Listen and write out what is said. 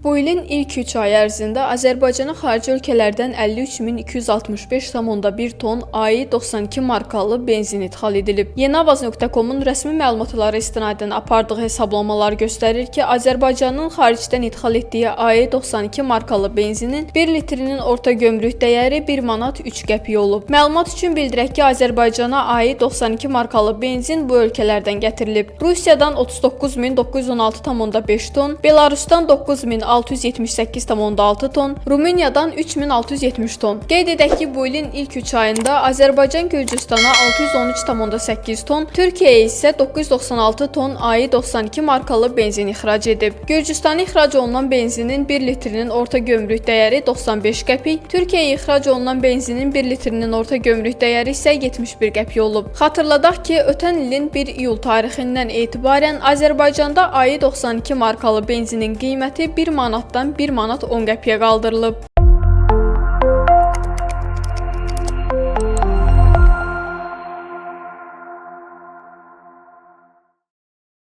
Bu ilin ilk 3 ayı ərzində Azərbaycana xarici ölkələrdən 53.265,1 ton AE92 markalı benzin idxal edilib. Yeniavaz.com-un rəsmi məlumatlara istinadən apardığı hesablamalar göstərir ki, Azərbaycanın xaricdən idxal etdiyi AE92 markalı benzinin 1 litrinin orta gömrük dəyəri 1 manat 3 qəpik olub. Məlumat üçün bildirək ki, Azərbaycana AE92 markalı benzin bu ölkələrdən gətirilib: Rusiyadan 39.916,5 ton, Belarusdan 9.678,6 ton, Rumıniyadan 3670 ton. Qeyd edək ki, bu ilin ilk 3 ayında Azərbaycan Gürcüstana 613,8 ton, Türkiyəyə isə 996 ton AE92 markalı benzin ixrac edib. Gürcüstana ixrac olunan benzinin 1 litrinin orta gömrük dəyəri 95 qəpik, Türkiyəyə ixrac olunan benzinin 1 litrinin orta gömrük dəyəri isə 71 qəpik olub. Xatırladaq ki, ötən ilin 1 iyul tarixindən etibarən Azərbaycanda AE92 markalı benzinin qiyməti 1 manatdan 1 manat 10 qəpiyə qaldırılıb.